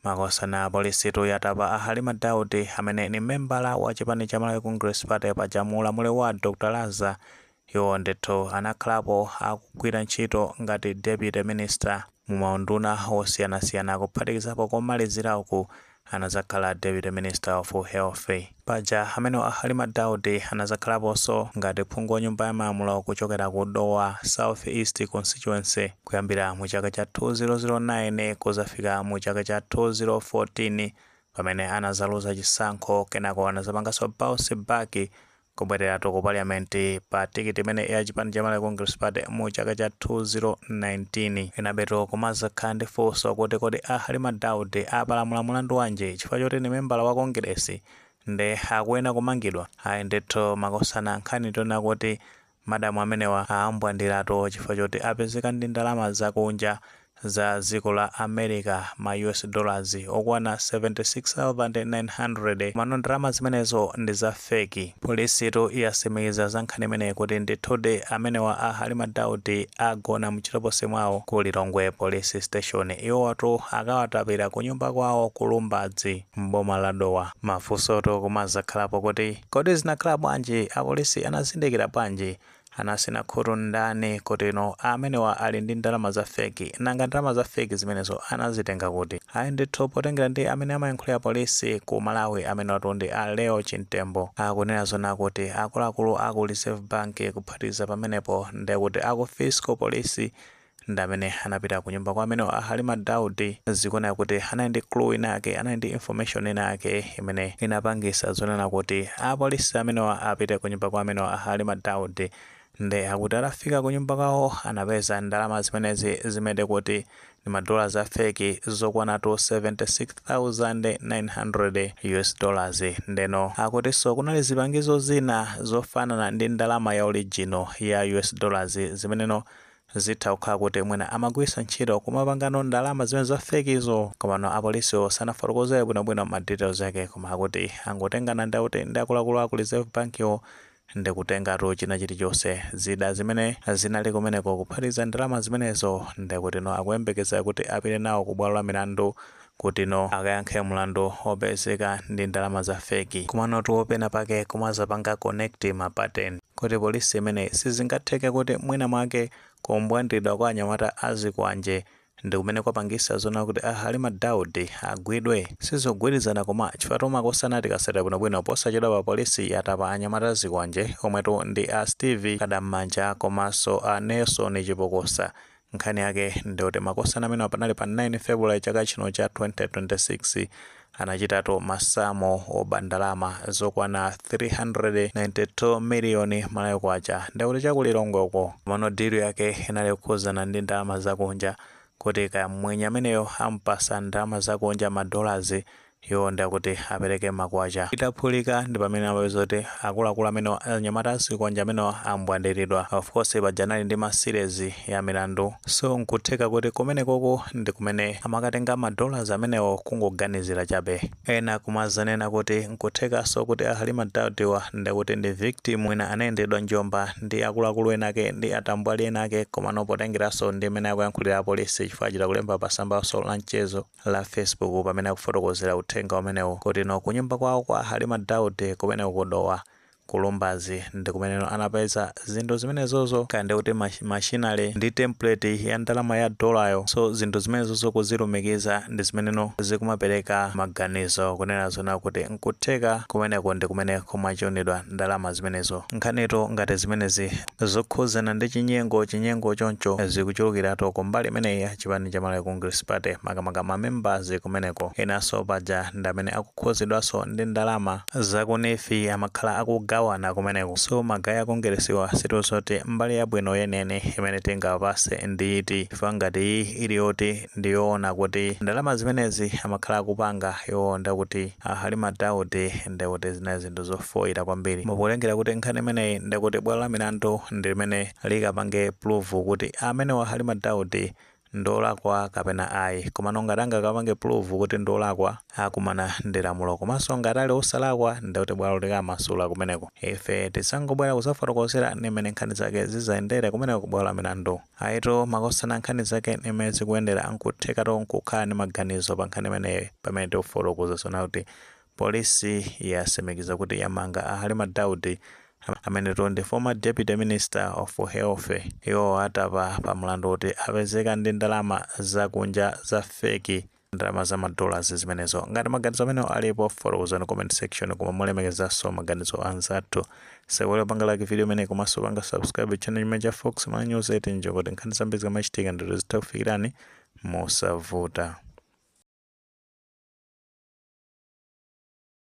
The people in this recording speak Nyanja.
Makosana, polisitu yatapa a Halima Daud amene ni membala wa chipani cha Malawi Congress Party. Paja muulamuliro wa Dr Laza, iwo ndithu anakhalapo akugwira ntchito ngati deputy minister mu maunduna osiyanasiyana, kuphatikizapo komalizira uku anazakhala deputy minister of health. Paja amene a Halima Daud anazakhalaponso ngati phungu wa nyumba ya malamulo kuchokera ku Dowa South East constituency kuyambira mu chaka cha 2009 kuzafika mu chaka cha 2014 pamene anazaluza chisankho. Kenako anazapanganso bounce back kubwereratu ku parliament pa tikiti imene ya chipani cha Malawi Congress Party mu chaka cha 2019. Enabeto kumazakhala ndi funso kuti kodi a Halima Daud apalamula mulandu wanji? Chifukwa choti ni membala wa Kongresi nde akuyena kumangidwa? Ayi ndithu makosana, nkhani tiona kuti madamu amenewa aambwandiratu chifukwa choti apezeka ndi ndalama zakunja za dziko la America, ma US dollars okwana 76,900. Mano ndalama zimenezo ndi za fake. Polisitu yasimikiza za nkhani imeneyi kuti ndithudi amenewa a Halima Daud agona mchitokosi mwawo ku Lilongwe Police Station. Iwowatu akawatapira ku nyumba kwawo ku Lumbadzi mboma la Dowa. Mafunsoto kumazakhalapo kuti kodi zinakhala bwanji? Apolisi anazindikira bwanji? Anasina khutu ndani kuti no, amenewa ali ndi ndalama za fake? Nanga ndalama za fake zimenezo anazitenga kuti? Ayi ndithu, potengera ndi amene amayankhulira polisi ku Malawi, amene watu ndi a Leo Chintembo, akunena zona kuti akuluakulu aku Reserve Bank, kuphatikiza pamenepo ndekuti aku fiscal police, ndi amene anapita ku nyumba kwa amene a Halima Daud. Zikuoneka kuti anali ndi clue inake, anali ndi information inake imene inapangisa zonena kuti apolisi amenewa apite ku nyumba kwa amene a Halima Daud. Nde akuti atafika ku nyumba kwawo anapeza ndalama zimenezi, zimene kuti ndi madola za fake zokwana to 76,900 US dollars. Ndeno akutinso kunali zipangizo zina zofanana ndi ndalama ya original ya US dollars, zimeneno zitha kukhala kuti mwina amagwiritsa ntchito kumapangano ndalama zimene za fake zo. Komano apolisiwo sanafotokozere bwinobwino ma details ake, koma akuti angotengana ndauti ndi akuluakulu aku Reserve Bank yo ndikutengatu china chilichonse, zida zimene zinali kumeneko kuphatikiza ndalama zimenezo. Ndikuti no, akuyembekeza kuti apite nawo ku bwalo la milandu kuti no, akayankhe mlandu opezeka ndi ndalama za fake. Komano tuopena pake kumazapanga connect ma pattern kuti polisi imene sizingatheke kuti mwina mwake kumbwandidwa kwa anyamata azikwanje ndi kumene kwapangisa zona kuti a Halima Daud agwidwe, sizogwirizana. Koma chifukwa tomakosana tikasatira bwinobwino, posachedwa pa polisi yatapa anyamata azikwanje omwetu ndi a Steve Kadam'manja komanso a Nelson Chipokosa. Nkhani yake ndikuti makosana amene panali pa 9 February chaka chino cha 2026 anachitatu masamo oba ndalama zokwana 392 miliyoni Malawi kwacha, ndikuti chakulilongwe uko. Mano deal yake inali kukhuzana ndi ndalama zakunja, kuti kaya mmwenye ameneyo ampasa ndalama zakunja, ma dollars, iwo ndakuti apereke makwacha. Itaphulika ndi pamene amapeza kuti akuluakulu amene anyamata azikwanje amene ambwandiridwa. Of course paja anali ndi ma series ya milandu, so nkutheka kuti kumenekoko ndi kumene amakatenga ma dollars amenewo, kungoganizira chabe. Ena kumazanena kuti nkuthekanso kuti a Halima Daudiwa ndikuti ndi victim, mwina anayendedwa njomba ndi akuluakulu enake, ndi atambwali enake. Komano potengeranso ndi mmene akuyankhulira apolisi, chifukwa achita kulemba pa tsambanso la mchezo la Facebook pamene akufotokozera uthenga umenewu kuti no, kunyumba kwawo kwa Halima Daud kumeneko kudowa kulumbazi ndi kumeneno anapeza zinthu zimenezozo, kandi kuti machinery ndi template ya ndalama ya dolayo. So zinthu zimenezozo kuzilumikiza ndi zimeneno zikumapereka maganizo kunena zona kuti nkutheka kumeneko ndi kumene kumachonedwa ndalama zimenezo. Nkhanitu ngati zimenezi zokhuzana ndi chinyengo, chinyengo choncho zikuchulukiratu kumbali imeneyi ya chipani cha Malawi Congress Party, makamaka ma members kumeneko. Enanso paja ndi amene akukhuzidwanso ndi ndalama zaku NEEF, amakhala akugawana kumeneko. So ma guy akongeresiwa situzoti mbali yabwino yenene imene tingapase ndi iti, chifukwa ngati iyi ili yoti ndiyoona kuti ndalama zimenezi amakhala akupanga iwo ndakuti a Halima Daud, ndikuti zinali zinthu zofoyera kwambiri. Mukulengera kuti nkhani imeneyi ndikuti bwalo la milandu ndi limene likapange prove kuti amene wa Halima Daud Ndolakwa kapena ayi? Komano ngati angakapange prove kuti ndolakwa, akumana ndi lamulo, komanso ngati ali osalakwa, ndikuti bwalo likamasula kumeneko. Ife tisangobwera kuzafotokozera ndi mmene nkhani zake zizayendere kumeneko kubwalo la milandu. Ayitu makosana, nkhani zake ndi mmene zikuyendera. Nkuthekatu nkukhala ndi maganizo pa nkhani imeneyi pamene tikufotokoza zona kuti polisi yasimikiza kuti yamanga a Halima Daud, amene ndi former deputy minister of health. Iwo atapa pa mlandu kuti apezeka ndi ndalama zakunja za fake, ndalama za ma dollars zimenezo. Ngati maganizo amenewo alipo, fotokozani comment section, koma mulemekezanso maganizo anzathu. Sewere panga like video imene, komanso panga subscribe channel chimene cha Fox Ma News 8 njo, kuti nkhani zambiri zikamachitika ndito zitha kufikirani mosavuta.